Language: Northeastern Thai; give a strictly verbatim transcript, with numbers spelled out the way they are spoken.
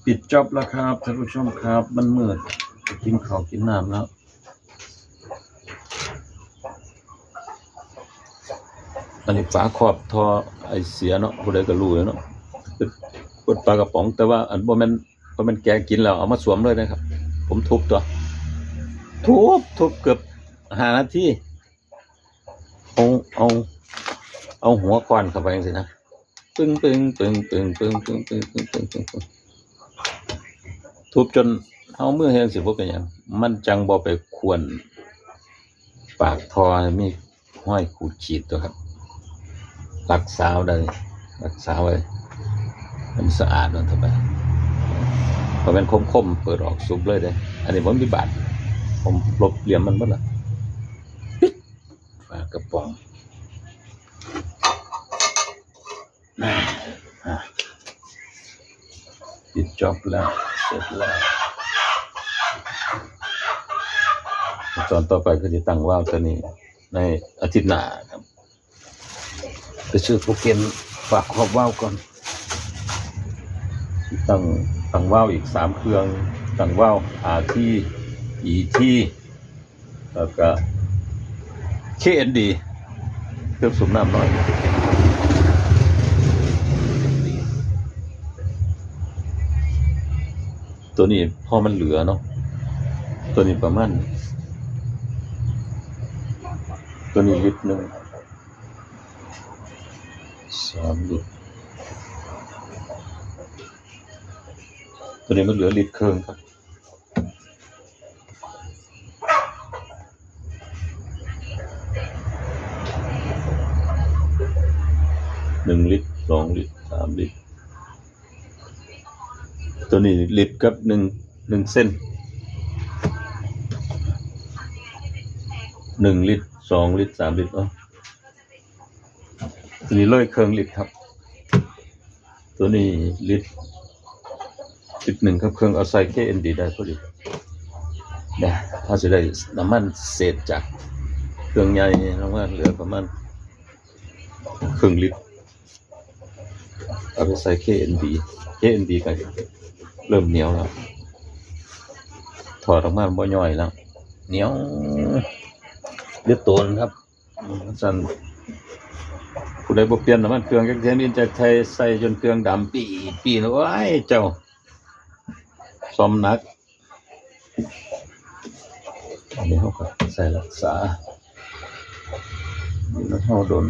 ปิดจ็อบแล้วครับท่านผู้ชมครับ มันมืด กินข้าวกินน้ำแล้ว อันนี้ฝาครอบท่อไอเสียเนาะ ผู้ใดก็รู้แล้วเนาะ เป็นปลากระป๋อง แต่ว่าอันบ่แม่นบ่แม่นแกะกินแล้วเอามาสวมเลยนะครับ ผมทุบตัว ทุบทุบเกือบห้านาที เอาเอาเอาหัวค้อนเข้าไปจังซี่นะ ปึ้งปึ้งปึ้งปึ้งปึ้งปึ้งปึ้งปึ้งปึ้งปึ้งปึ้ง ทุบจนเอามือเฮ็ดจังซี่ บ่เป็นหยัง มันจั่งบ่ไปข่วนปากท่อให้มีรอยขูดขีดตัวครับ รักษาไว้ รักษาไว้ มันสะอาดมันเข้าไป เพราะมันคมๆ เปิดออกสุบเลยเด้ อันนี้บ่มีบาด ผมลบเหลี่ยมมันหมดละ ปิดฝากระป๋อง อ่ะ ปิดจ็อบแล้ว เสร็จแล้ว ขั้นตอนต่อไปก็จะตั้งวาล์วตัวนี้ ในอาทิตย์หน้าครับ ไปซื้อโปรแกรมฝากครอบวาล์วก่อน ตั้ง ตั้งวาล์วอีกสามเครื่อง ตั้งวาล์ว อาร์ที อีที แล้วก็ เคเอ็นดี เครื่องสูบน้ำน้อย ตัวนี้พอมันเหลือเนาะ ตัวนี้ประมาณ ตัวนี้ลิตรหนึ่ง สามลิตร ตัวนี้มันเหลือลิตรครึ่งครับ หนึ่งลิตร สองลิตร สามลิตร ตัวนี้ลิตรกับหนึ่ง หนึ่งเซน หนึ่งลิตร สองลิตร สามลิตร เอ้า ตัวนี้เลยเครื่องลิตรครับ ตัวนี้ลิตร ลิตรหนึ่งครับ เครื่องเอาใส่เคเอ็นดีได้พอดี เนี่ย ถ้าจะได้น้ำมันเศษจากเครื่องใหญ่ลงมาเหลือประมาณครึ่งลิตร เอาไปใส่เคเอ็นดี เคเอ็นดีกัน เริ่มเหนียวแล้ว ถอดออกมาบ่ย่อยแล้ว เหนียว เลือดโตนครับ สั่น ผู้ใดบ่เปลี่ยนน้ำมันเครื่องจักเทื่อ มีแต่ใส่ ใส่จนเครื่องดำปีปีนะ โอ้ย เจ้า ซ่อมหนัก อันนี้เขาก็ใส่รักษา อยู่นำเฮาโดน